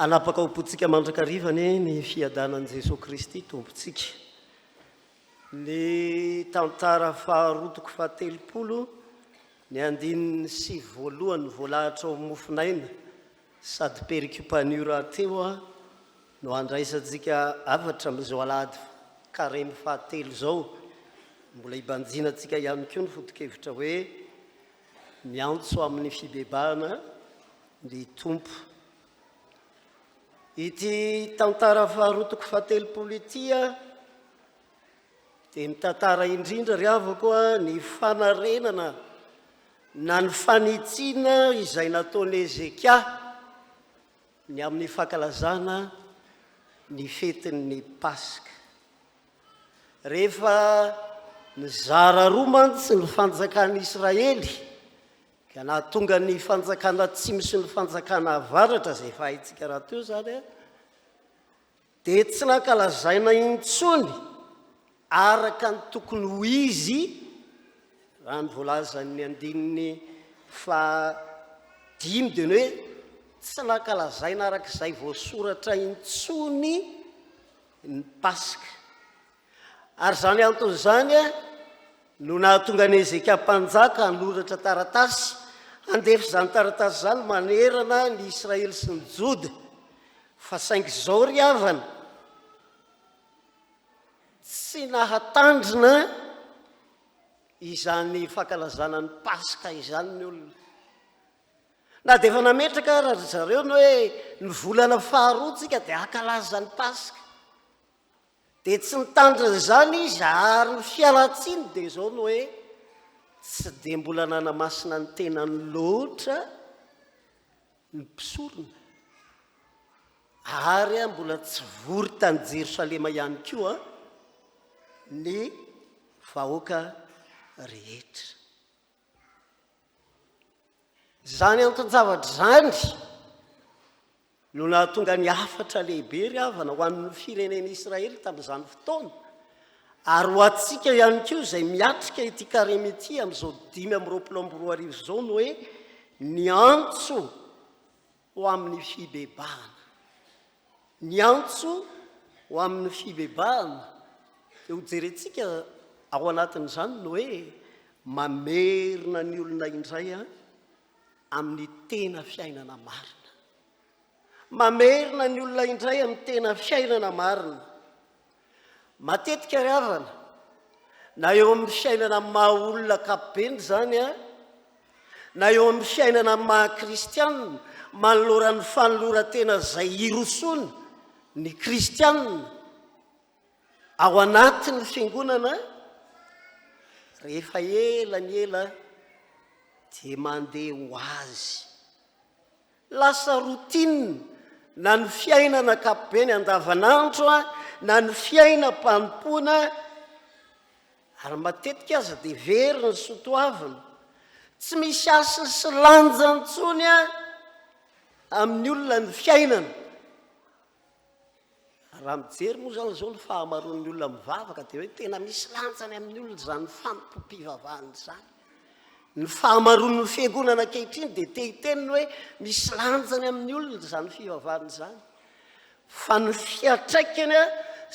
Hanapaka ao am-pontsika mandrakariva anie ny fiadanan'i Jesoa Kristy Tompontsika. Ny tantara faharoa toko fahatelopolo, ny andininy sivy voalohany voalahatra ao amin'ny mofonaina sady perikopa anio rahateo no handraisantsika hafatra amin'izao alahady karemy fahatelo izao. Mbola hibanjinantsika ihany koa ny foto-kevitra hoe miantso amin'ny fibebahana ny Tompo. Ity tantara faharoa toko fahatelopolo ity dia mitantara indrindra ry havako ny fanarenana na ny fanitsiana izay nataon'i Hezekia ny amin'ny fankalazana ny fetin'ny Paska. Rehefa nizara roa mantsy ny fanjakan'i Israely, Ka nahatonga ny fanjakana atsimo sy ny fanjakana avaratra, izay efa haintsika rahateo izany, dia tsy nankalazaina intsony araka ny tokony ho izy, raha ny voalazan'ny andininy fahadimy dia ny hoe tsy nankalazaina araka izay voasoratra intsony ny Paska. Ary izany antony izany no nahatonga an'i Hezekia mpanjaka hanoratra taratasy, handefa izany taratasy izany manerana ny Israely sy ny Joda. Fa saingy izao ry havana, tsy nahatandrina izany fankalazana ny Paska izany ny olona. Na dia efa nametraka ara ry zareo ny hoe ny volana faharoa tsika dia hankalaza ny Paska. Dia tsy nitandrina izany izy ary ny fialan-tsiny dia izao ny hoe tsy dia mbola nanamasina ny tenany loatra ny mpisorona ary mbola tsy vory tany Jerosalema ihany koa ny vahoaka rehetra. Izany anton-javatra izany no nahatonga ny hafatra lehibe ry havana ho an'ny firenena Israely tamin'izany fotoana, ary ho antsika ihany koa izay miatrika ity karemy ity amin'izao 2025 izao ny hoe ny antso ho amin'ny fibebahana. Ny antso ho amin'ny fibebahana dia hojerentsika ao anatin'izany ny hoe mamerina ny olona indray amin'ny tena fiainana marina. Mamerina ny olona indray amin'ny tena fiainana marina. Matetika ry havana, na eo amin'ny fiainana amin'ny maha olona ankapobeny izany, na eo amin'ny fiainana amin'ny maha kristianina, manoloran'ny fanoloran-tena izay hirosoana ny kristianina, Ao anatin'ny fiangonana, rehefa ela ny ela dia mandeha ho azy. Lasa routine na ny fiainana ankapobeny andavanandro na ny fiainam-panompoana ary matetika aza dia very ny soatoavina. Tsy misy hasiny sy lanjany intsony amin'ny olona ny fiainana. Raha mijery moa izany izao ny fahamaroan'ny olona mivavaka dia hoe tena misy lanjany amin'ny olona izany fanompoam-pivavahana izany. Ny fahamaroan'ny fiangonana ankehitriny dia te hiteny ny hoe misy lanjany amin'ny olona izany fivavahana izany. Fa ny fiantraikany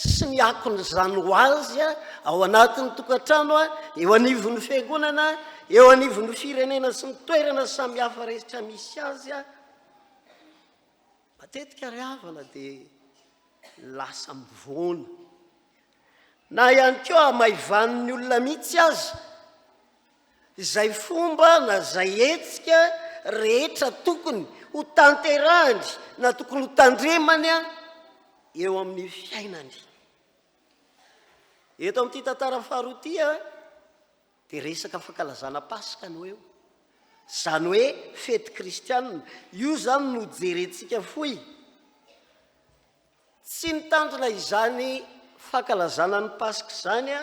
sy ny akon'izany ho azy ao anatin'ny tokantrano, eo anivon'ny fiangonana, eo anivon'ny firenena sy ny toerana samihafa rehetra misy azy, Matetika ry havana dia lasa mivoana. Na ihany koa hamaivanin'ny olona mihitsy aza izay fomba na izay hetsika rehetra tokony ho tanterahany na tokony ho tandremany eo amin'ny fiainany. Eto amin'ity tantara faharoa ity Dia resaka fankalazana Paska no eo. Izany hoe fety kristianina. Io izany no jerentsika fohy. Tsy nitandrina izany fankalazana ny Paska izany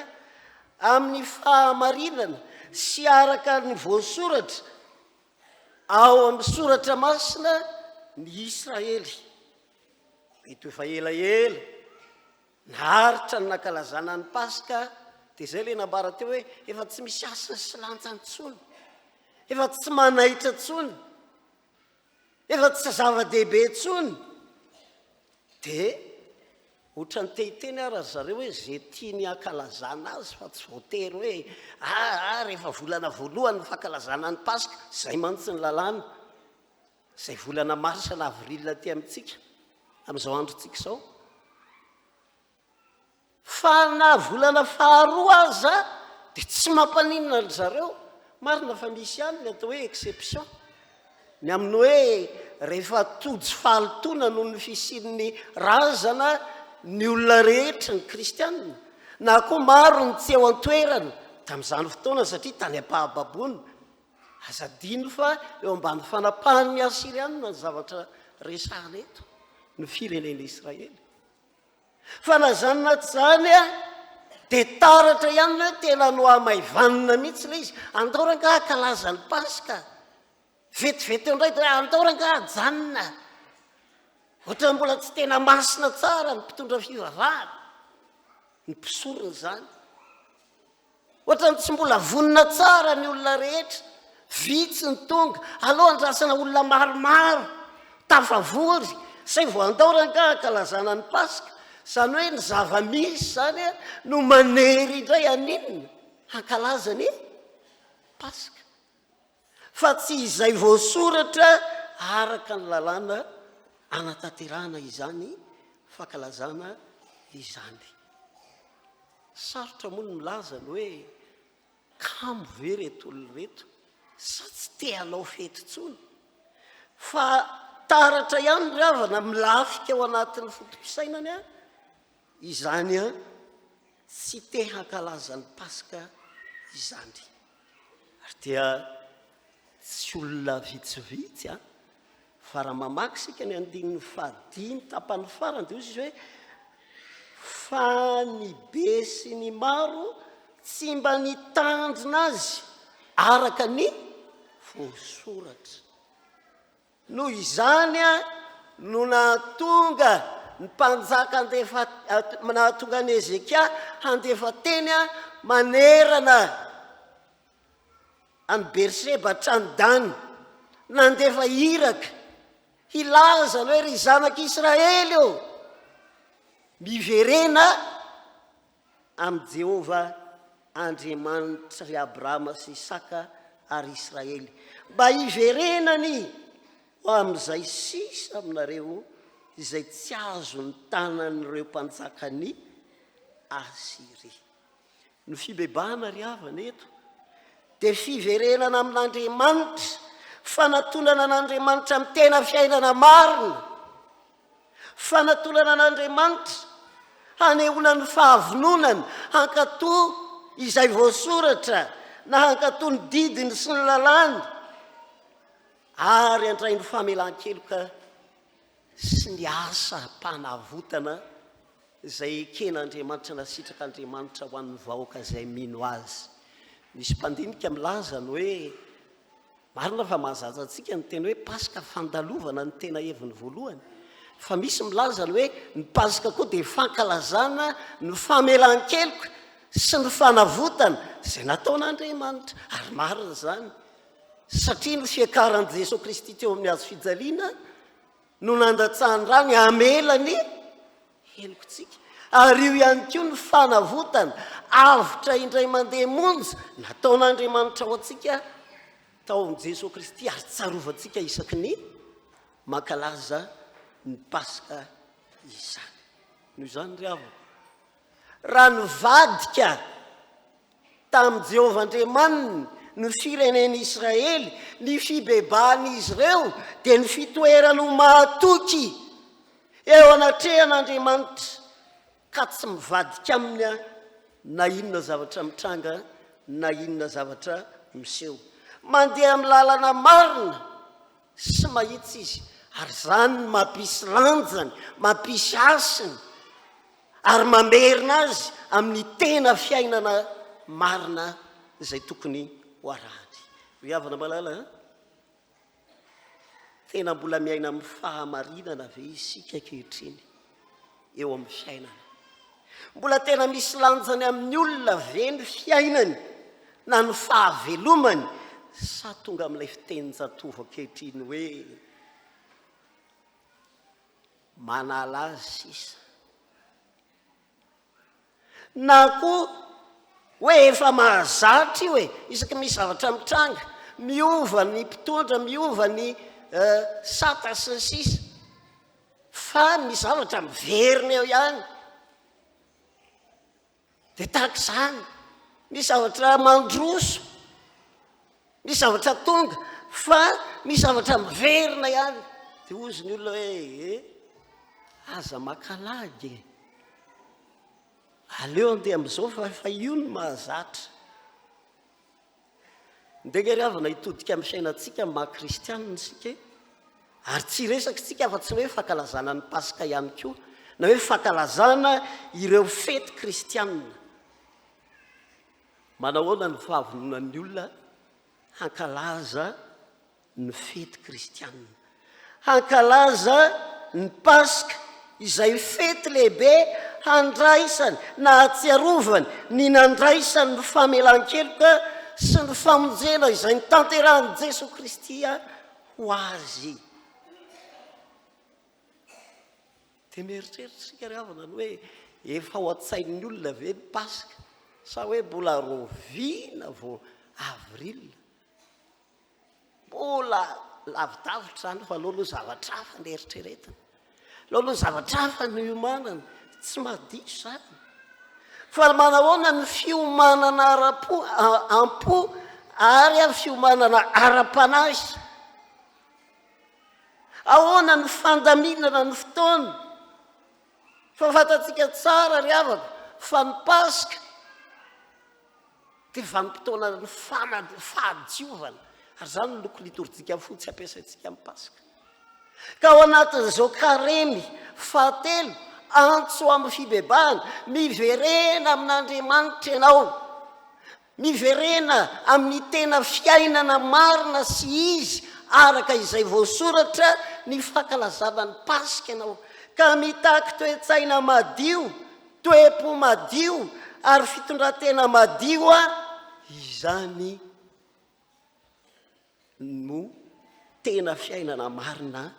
amin'ny fahamarinana sy araka ny voasoratra ao amin'ny soratra masina ny Israely. Mety ho efa elaela. Naharitra ny nankalazana ny Paska, dia izay ilay nambara teo hoe efa tsy misy hasiny sy lanjany intsony, efa tsy manaitra intsony, efa tsy zava-dehibe intsony. Dia ohatran'ny te hiteny ara ry zareo hoe ze tiany hankalazana azy fa tsy voatery hoe aa rehefa volana voalohany ny fankalazana ny Paska, izay mantsy ny lalàna, izay volana marsa na avril aty amintsika amin'izao androntsika izao. Fa na volana faharoa aza dia tsy mampaninona an-dry zareo. Marina fa misy ihany ny atao hoe exception. Ny amin'ny hoe rehefa tojo fahalotoana noho ny fisian'ny razana ny olona rehetra, ny kristiana, na koa maro ny tsy eo an-toerana tamin'izany fotoana satria tany am-pahababoana. Aza adino fa eo ambany fanapahan'ny Asyrianina ny zavatra resahana eto, ny firenena Israely. Fa na izany na tsy izany a, dia taratra ihany ny hoe tena nohamaivanina mihitsy ilay izy. Andao rangaha hankalaza ny Paska. Vetivety eo indray dia hoe andao rangaha hajanona. Ohatran'ny mbola tsy tena masina tsara ny mpitondra fivavahana, ny mpisorona izany. Ohatran'ny tsy mbola vonona tsara ny olona rehetra, vitsy ny tonga, aleo andrasana olona maromaro tafavory zay vao andao rangaha ankalazana ny Paska. Izany hoe ny zava-misy izany no manery indray haninona? Hankalaza ny Paska. Fa tsy izay voasoratra araka ny lalàna anatanterahana izany fankalazana izany. Sarotra moa ny milaza ny hoe kamo ve ireto olona ireto sa tsy te hanao fety intsony. Fa taratra ihany ry havana milafika ao anatin'ny foto-pisainany izany tsy te hankalaza ny Paska izany. Ary dia tsy olona vitsivitsy an, fa raha mamaky isika ny andininy fahadimy tapany farany dia hoy izy hoe fa ny be sy ny maro tsy mba nitandrina azy araka ny voasoratra. Noho izany no nahatonga ny mpanjaka handefa, nahatonga an'i Hezekia handefa teny manerana an'i Berseba hatrany Dana, nandefa iraka hilaza ny hoe, Ry zanak'Israely ô, miverena amin'i Jehovah Andriamanitr'i Abrahama sy Isaka ary Israely, mba hiverenany ho amin'izay sisa aminareo izay tsy azon'ny tanan'ireo mpanjakan'i Asyria. Ny fibebahana ry havana eto dia fiverenana amin'Andriamanitra, fanatonana an'Andriamanitra amin'ny tena fiainana marina. Fanatolana an'Andriamanitra, hanehoana ny fahavononany hankatò izay voasoratra na hankatò ny didiny sy ny lalàny ary handray ny famelan-keloka sy ny asam-panavotana izay eken'Andriamanitra na sitrak'Andriamanitra ho an'ny vahoaka izay mino Azy. Misy mpandinika milaza ny hoe Marina fa mahazatra antsika ny teny hoe Paska fandalovana ny tena heviny voalohany. Fa misy milaza ny hoe ny Paska koa dia fankalazana ny famelan-keloka sy ny fanavotana izay nataon'Andriamanitra. Ary marina izany, satria ny fiakaran'i Jesoa Kristy teo amin'ny hazo fijaliana no nandatsahany rà ny hamela ny helokontsika. Ary io ihany koa ny fanavotana avotra indray mandeha monja nataon'Andriamanitra ho antsika tao amin'i Jesoa Kristy ary tsarovantsika isaky ny mankalaza ny Paska izany. Noho izany ry havana, raha nivadika tamin'i Jehovah Andriamaniny ny firenen'Israely, ny fibebahan'izy ireo dia ny fitoerany ho mahatoky eo anatrehan'Andriamanitra ka tsy mivadika aminy na inona zavatra mitranga na inona zavatra miseho. Mandeha amin'ny lalana marina sy mahitsy izy, ary izany no mampisy lanjany, mampisy hasiny. ary mamerina azy amin'ny tena fiainana marina izay tokony ho arahany. Ry havana malala a, tena mbola miaina amin'ny fahamarinana ve isika ankehitriny eo amin'ny fiainana? Mbola tena misy lanjany amin'ny olona ve ny fiainany na ny fahavelomany sa tonga amin'ilay fitenin-jatovo ankehitriny hoe. Manala azy sisa. Na koa hoe efa mahazatra io e, isaky ny misy zavatra mitranga, miova ny mpitondra, miova ny sata sy ny sisa, fa ny zavatra miverina eo ihany. Dia tahaka izany, misy zavatra mandroso, misy zavatra tonga, fa misy zavatra miverina ihany. Dia hozy ny olona hoe, e, aza maka lagy e. Aleo andeha amin'izao fa efa io no mahazatra. Ndeha ry havana hitodika amin'ny fiainantsika amin'ny maha kristianina isika e. Ary tsy hiresaka isika afa-tsy ny hoe fankalazana ny Paska ihany koa, na hoe fankalazana ireo fety kristianina. Manahoana ny fahavononan'ny olona hankalaza ny fety kristianina. Hankalaza ny Paska, izay fety lehibe handraisany na hahatsiarovany ny nandraisany ny famelan-keloka sy ny famonjena izay notanterahin'i Jesoa Kristy ho azy. Dia mieritreritra isika ry havana ny hoe efa ao an-tsain'ny olona ve ny Paska sa hoe mbola rahoviana vao avril? Mbola lavidavitra izany fa aleo aloha zavatra hafa no eritreretina. Aleo aloha zavatra hafa no iomanana. Tsy mahadiso izany. Fa manahoana ny fiomanana ara-po, am-po ary fiomanana ara-panahy? Ahoana ny fandaminana ny fotoana? Fa fantatsika tsara ry havana fa ny Paska dia vanim-potoanan'ny fahadiovana, ary izany no loko litorjika fotsy ampiasaintsika amin'ny Paska. Ka ao anatin'izao karemy fahatelo, antso amin'ny fibebahana, miverena amin'Andriamanitra ianao, miverena amin'ny tena fiainana marina sy izy araka izay voasoratra ny fankalazana ny Paska ianao, ka mitaky toe-tsaina madio Toe-po madio ary fitondran-tena madio izany no tena fiainana marina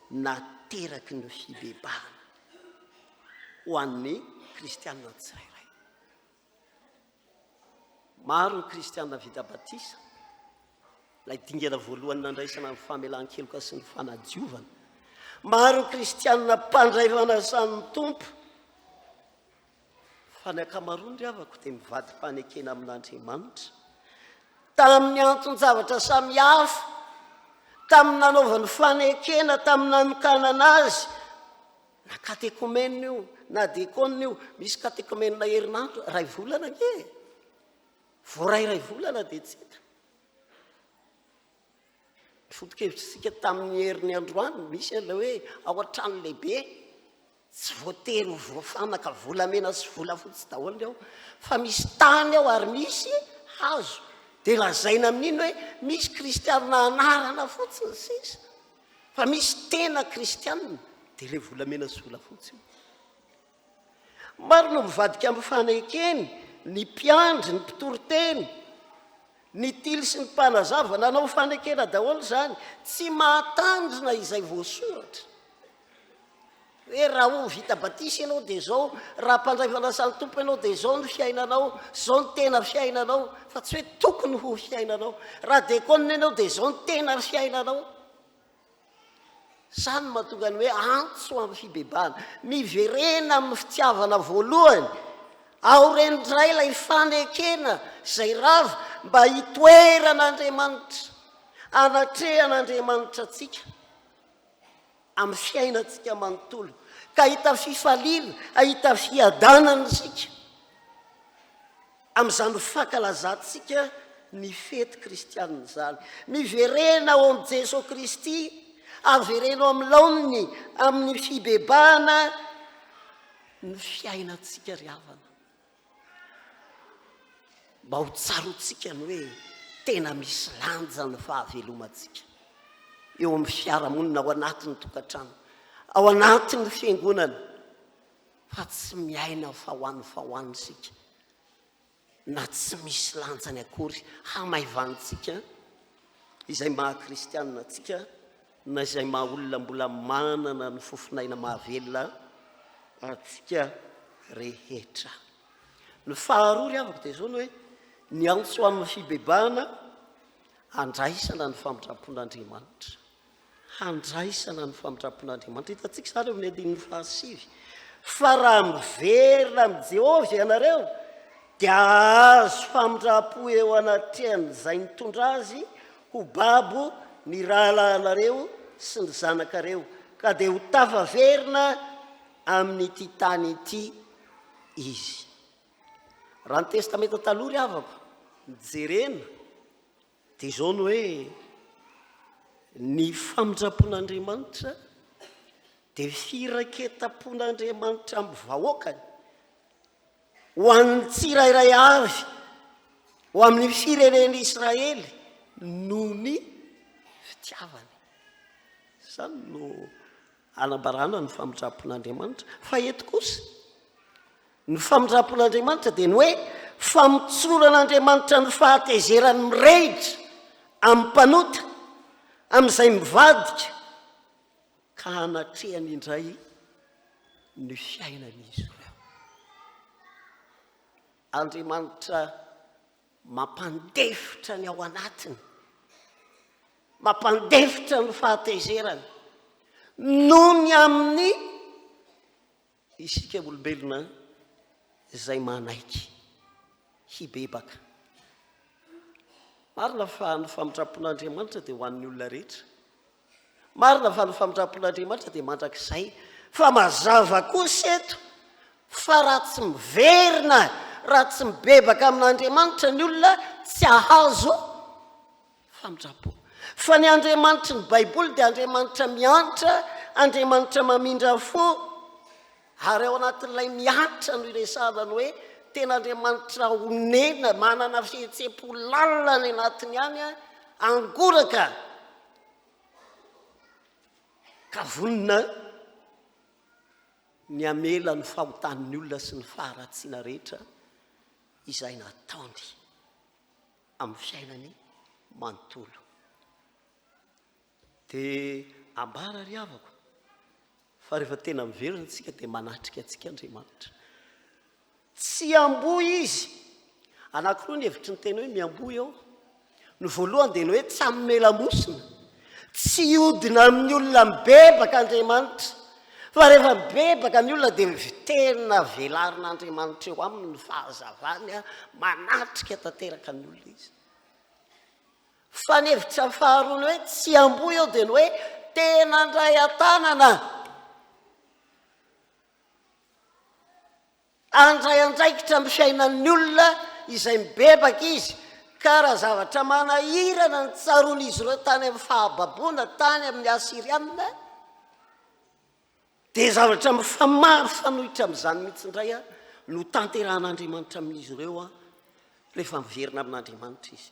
nateraky ny fibebahana ho an'ny kristiana tsirairay. Maro ny kristiana vita batisa, ilay dingana voalohany nandraisana ny famelan-keloka sy ny fanadiovana. Maro ny kristiana mpandray fanasan'ny Tompo, fa ny ankamaroany ry havako dia mivadi-panekena amin'Andriamanitra. Tamin'ny anton-javatra samihafa, tamin'ny nanaovany fanekena, tamin'ny nanokanana azy, Na katekomena io, na dekona io, misy katekomena herinandro, iray volana ange e! Voaray iray volana dia tsy hita. Ny foto-kevitr'isika tamin'ny heriny androany, misy an'ilay hoe ao an-trano lehibe, tsy voatery ho voafanaka volamena sy volafotsy daholo ny ao, fa misy tany ao ary misy hazo. Dia lazaina amin'iny hoe misy kristiana anarana fotsiny sisa. Fa misy tena kristianina dia ilay volamena sy volafotsy io. Maro no mivadika amin'ny fanekeny, ny mpiandry, ny mpitoriteny, ny tily sy ny mpanazava, nanao fanekena daholo izany, tsy mahatandrina izay voasoratra. Hoe raha ho vita batisa ianao dia izao, raha mpandray fanasan'ny Tompo ianao dia izao ny fiainanao, izao ny tena fiainanao, fa tsy hoe tokony ho fiainanao. Raha dekona ianao dia izao ny tena fiainanao. Izany no mahatonga ny hoe antso amin'ny fibebahana. Miverena amin'ny fitiavana voalohany. Aoreno indray ilay fanekena izay rava mba hitoeran'Andriamanitra, hanatrehan'Andriamanitra antsika. amin'ny fiainantsika manontolo, ka hahita fifaliana, hahita fiadanana isika amin'izany fankalazantsika ny fety kristianina izany. Miverena ao amin'i Jesoa Kristy, avereno amin'ny laoniny, amin'ny fibebahana ny fiainantsika ry havana. Mba ho tsaroantsika ny hoe tena misy lanja ny fahavelomantsika eo amin'ny fiarahamonina, ao anatin'ny tokantrano, ao anatin'ny fiangonana, fa tsy miaina fa ho an'ny fa ho an'ny isika, na tsy misy lanjany akory hamaivanintsika izay maha kristianina antsika. Na izay maha olona mbola manana ny fofon'aina mahavelona antsika rehetra. Ny faharoa ry havako dia izao ny hoe ny antso amin'ny fibebahana handraisana ny famindram-pon'Andriamanitra. Handraisana ny famindram-pon'Andriamanitra. Hitantsika izany eo amin'ny andininy fahasivy. Fa raha miverina amin'i Jehovah ianareo, dia hahazo famindram-po eo anatrehan'izay nitondra azy ho babo ny rahalahinareo sy ny zanakareo, ka dia ho tafaverina amin'ity tany ity izy. Raha ny Testamenta Taloha ry havako, ny jerena, dia izao ny hoe, ny famindram-pon'Andriamanitra dia firaiketam-pon'Andriamanitra amin'ny vahoakany, ho an'ny tsirairay avy, ho amin'ny firenen'Israely noho ny fitiavany. Izany no anambarana ny famindram-pon'Andriamanitra. Fa eto kosa, ny famindram-pon'Andriamanitra dia ny hoe famotsoran'Andriamanitra ny fahatezerany mirehitra amin'ny mpanota, amin'izay mivadika, ka hanatrehany indray ny fiainan'izy ireo. Andriamanitra mampandefitra ny ao anatiny, mampandefitra ny fahatezerany, noho ny amin'ny isika olombelona izay manaiky hibebaka. Marina fa ny famindram-pon'Andriamanitra dia ho an'ny olona rehetra. Marina fa ny famindram-pon'Andriamanitra dia mandrakizay. Fa mazava kosa eto fa raha tsy miverina, raha tsy mibebaka amin'Andriamanitra ny olona, tsy hahazo famindram-po. Fa ny Andriamanitry ny Baiboly dia Andriamanitra miantra, Andriamanitra mamindra fo. Ary ao anatin'ilay miantra no iresahana ny hoe tena Andriamanitra onena, manana fihetseham-po lalina any anatiny any, angoraka ka vonona ny hamela ny fahotan'ny olona sy ny faharatsiana rehetra izay nataony. amin'ny fiainany manontolo. Dia ambara ry havako fa rehefa tena miverina isika dia manatrika antsika Andriamanitra. Tsy hiamboho izy. Anankiroa ny hevitry ny teny hoe miamboho eo. Ny voalohany dia ny hoe tsy hanome lamosina. Tsy hiodina amin'ny olona mibebaka Andriamanitra. Fa rehefa mibebaka ny olona dia tena velarin'Andriamanitra eo aminy ny fahazavany, manatrika tanteraka ny olona izy. Fa ny hevitra faharoa ny hoe tsy amboa eo dia ny hoe tena handray an-tanana. Handray andraikitra amin'ny fiainan'ny olona izay mibebaka izy, ka raha zavatra manahirana ny tsaroan'izy ireo tany amin'ny fahababoana tany amin'ny Asyriana, dia zavatra mifamary fanohitra amin'izany mihitsy indray no tanterahan'Andriamanitra amin'izy ireo rehefa miverina amin'Andriamanitra izy.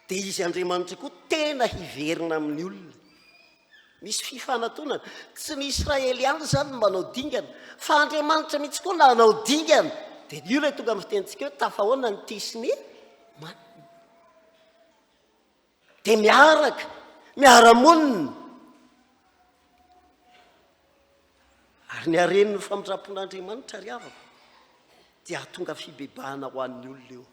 Dia izy Andriamanitra koa tena hiverina amin'ny olona. Misy fifanatonana. Tsy ny Israely ihany izany no manao dingana, fa Andriamanitra mihitsy koa nanao dingana. Dia io ilay tonga amin'ny fitenintsika hoe tafahoana ny tia sy ny manina. Dia miaraka, miara-monina. Ary ny haren'ny famindram-pon'Andriamanitra ry havako dia hahatonga fibebahana ho an'ny olona eo.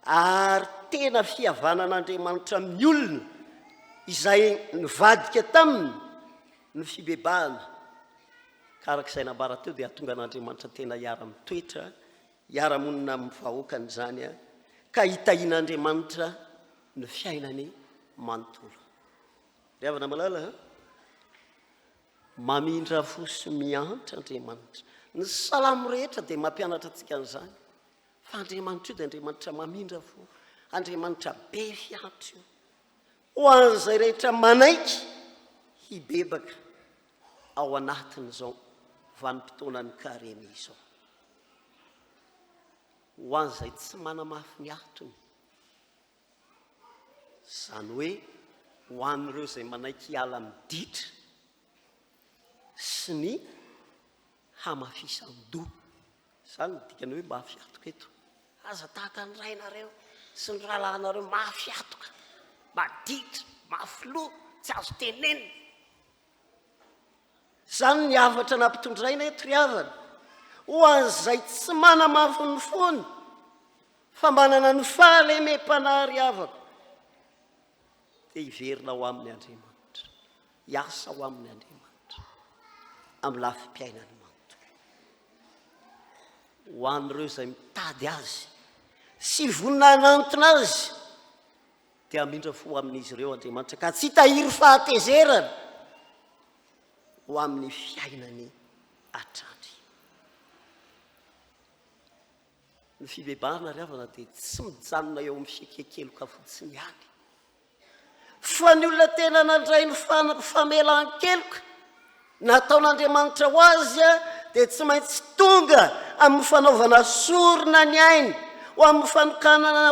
Ary tena fihavanan'Andriamanitra amin'ny olona izay nivadika taminy ny fibebahana, ka araka izay nambara teo dia hahatonga an'Andriamanitra tena hiara-mitoetra, hiara-monina amin'ny vahoakany izany, ka hitahian'Andriamanitra ny fiainany manontolo. Ry havana malala a, mamindra fo sy miantra Andriamanitra. Ny salamo rehetra dia mampianatra antsika an'izany. Fa Andriamanitra io dia Andriamanitra mamindra fo, Andriamanitra be fiantso io. Ho an'izay rehetra manaiky hibebaka ao anatin'izao vanim-potoanan'ny karemy izao. Ho an'izay tsy manamafy ny atony, izany hoe ho an'ireo izay manaiky hiala amin'ny ditra sy ny hamafisan-doha. Izany no dikany hoe mafy hatoka eto. Aza tahaka ny rainareo sy ny rahalahinareo mafy hatoka, maditra, mafy loha. Tsy azo tenenina. Izany ny hafatra nampitondraina eto ry havana, ho an'izay tsy manamafy ny fony fa manana ny fahalemem-panahy ry havako, dia hiverina ho aminy Andriamanitra, hiasa ho aminy Andriamanitra amin'ny lafim-piainany manontolo. Ho an'ireo izay mitady Azy sy vonona hanantona Azy, dia hamindra fo amin'izy ireo Andriamanitra ka tsy hitahiry fahatezerana ho amin'ny fiainany hatrany. Ny fibebahana ry havana dia tsy mijanona eo amin'ny fieken-keloka fotsiny ihany. Fa ny olona tena nandray ny famelan-keloka nataon'Andriamanitra ho azy dia tsy maintsy tonga amin'ny fanaovana sorona ny ainy, ho amin'ny fanokanana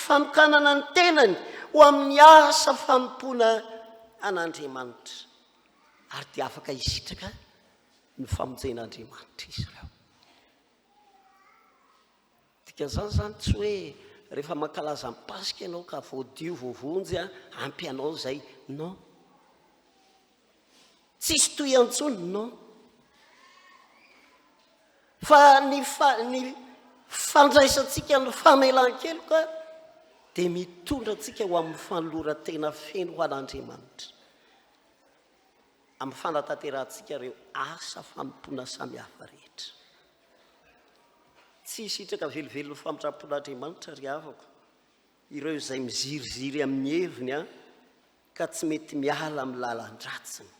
fanokanana ny tenany ho amin'ny asa fanompoana an'Andriamanitra. Ary dia afaka hisitraka ny famonjen'Andriamanitra izy ireo. Dikan'izany izany tsy hoe rehefa mankalaza ny Paska ianao ka voadio, voavonjy, ampy anao izay. Non. Tsisy tohiny intsony, non. Fa ny fa, ny fandraisantsika ny famelan-keloka dia mitondra antsika ho amin'ny fanoloran-tena feno ho an'Andriamanitra. Amin'ny fanatanterahantsika ireo asa fanompoana samihafa rehetra. Tsy hisitraka velively ny famindram-pon'Andriamanitra ry havako ireo izay miziriziry amin'ny heviny an, ka tsy mety miala amin'ny lalan-dratsiny.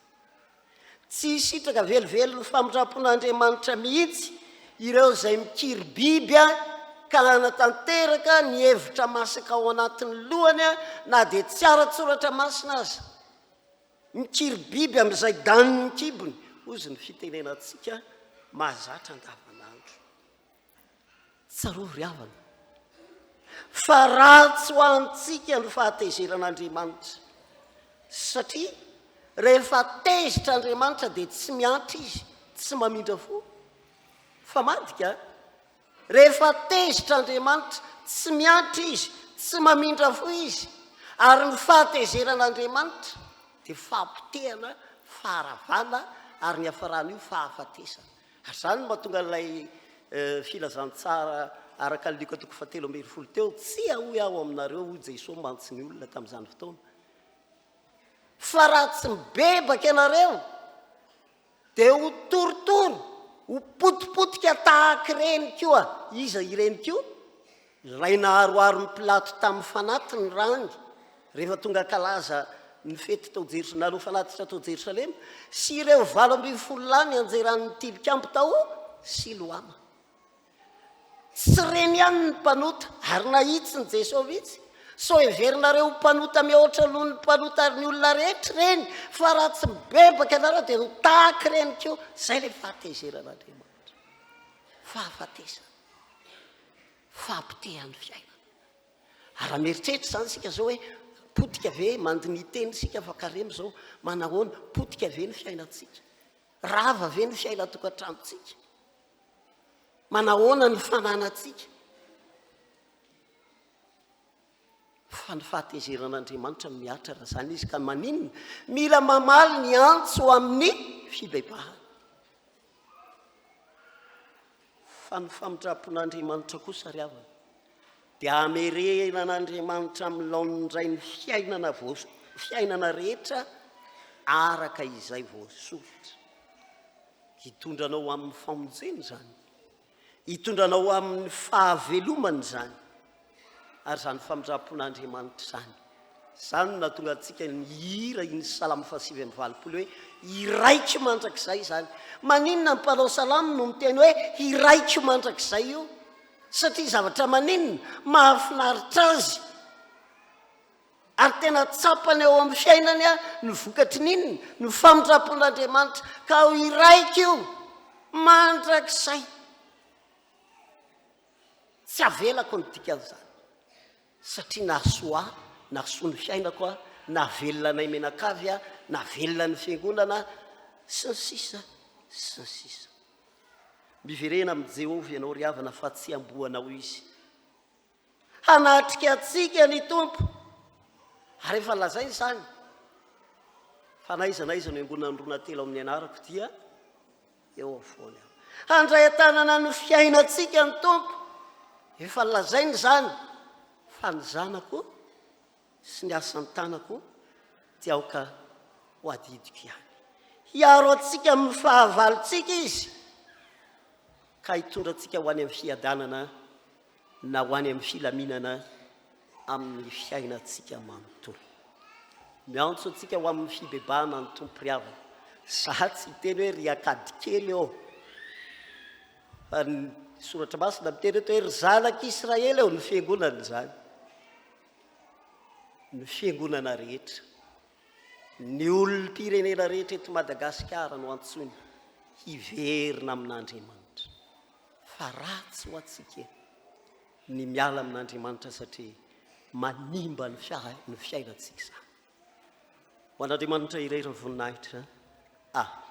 Tsy hisitraka velively ny famindram-pon'Andriamanitra mihitsy ireo izay mikiry biby an, ka hanatanteraka ny hevitra masaka ao anatin'ny lohany an, na dia tsy ara-tsoratra masina aza. Mikiry biby amin'izay danin'ny kibony, hozy ny fitenenantsika mahazatra andavanandro. Tsarovy ry havana, fa ratsy ho antsika ny fahatezeran'Andriamanitra, satria rehefa tezitra Andriamanitra dia tsy miantra Izy, tsy mamindra fo, fa madika. Rehefa tezitra Andriamanitra, tsy miantra Izy, tsy mamindra fo Izy, ary ny fahatezeran'Andriamanitra dia fahapotehana, faharavana, ary ny hiafaran'io fahafatesana. Ary izany no mahatonga an'ilay filazantsara araka an'i Lioka toko fahatelo ambinifolo teo, Tsia hoy aho aminareo, hoy Jesoa mantsy ny olona tamin'izany fotoana, fa raha tsy mibebaka ianareo, Dia ho torotoro, ho potipotika tahaka ireny koa. Iza ireny koa? Ilay naharoharon'i Pilato tamin'ny fanaty ny rany, rehefa tonga hankalaza ny fety tao Jerosalema, naloa fanatitra tao Jerosalema, sy ireo 18 lahy nianjeran'ny tilikambo tao Siloama. Tsy ireny ihany ny mpanota, ary nahitsin'i Jesoa mihitsy. Sao heverinareo ho mpanota mihoatra noho ny mpanota ary ny olona rehetra ireny, fa raha tsy mibebaka ianareo dia ho tahaka ireny koa. Izay ilay fahatezeran'Andriamanitra. Fahafatesana. Fahapotehan'ny fiainana. Ary raha mieritreritra izany isika izao hoe potika ve, mandini-tena isika fa karemy izao, manahoana, potika ve ny fiainantsika? Rava ve ny fiainan-tokantranontsika? Manahoana ny fananantsika? Fa ny fahatezeran'Andriamanitra no mihatra raha izany izy ka maninona? Mila mamaly ny antso amin'ny fibebahana. Fa ny famindram-pon'Andriamanitra kosa ry havana dia hamerenan'Andriamanitra amin'ny laoniny indray ny fiainana voa fiainana rehetra araka izay voasoritra. Hitondra anao ho amin'ny famonjena izany. Hitondra anao ho amin'ny fahavelomana izany. Ary izany famindram-pon'Andriamanitra izany. Izany no nahatonga antsika nihira iny Salamo faha-89 hoe, Hiraiko mandrakizay izany. Maninona ny mpanao salamo no miteny hoe hiraiko mandrakizay io? Satria zavatra maninona? Mahafinaritra azy. Ary tena tsapany eo amin'ny fiainany ny vokatry ny inona? Ny famindram-pon'Andriamanitra. Ka ho iraika io mandrakizay. Tsy avelako ny dikan'izany. Satria nahasoa ahy, nahasoa ny fiainako aho, nahavelona anay mianakavy aho, nahavelona ny fiangonana sy ny sisa sy ny sisa. Miverena amin'i Jehovah ianao ry havana fa tsy hamboanao izy. Hanatrika antsika ny Tompo. Ary efa lazaina izany. Fa na aiza na aiza no iangonan'ny roa na telo amin'ny anarako dia eo afovoany aho. Handray an-tanana ny fiainantsika ny Tompo. Efa nolazainy izany fa ny zanako sy ny asan'ny tanako dia aoka ho adidiko ihany. Hiaro antsika amin'ny fahavalontsika Izy ka hitondra antsika ho any amin'ny fiadanana na ho any amin'ny filaminana amin'ny fiainantsika manontolo. Miantso antsika ho amin'ny fibebahana ny Tompo ry havana. Za tsy hiteny hoe ry akadikely ô. Fa ny soratra masina miteny eto hoe ry zanak'Israely ô, ny fiangonana izany. Ny fiangonana rehetra. Ny olom-pirenena rehetra eto Madagasikara no antsoina hiverina amin'Andriamanitra. Fa ratsy ho antsika e. Ny miala amin'Andriamanitra satria manimba ny ny fiainantsika izany. Ho an'Andriamanitra irery ny voninahitra. Amen.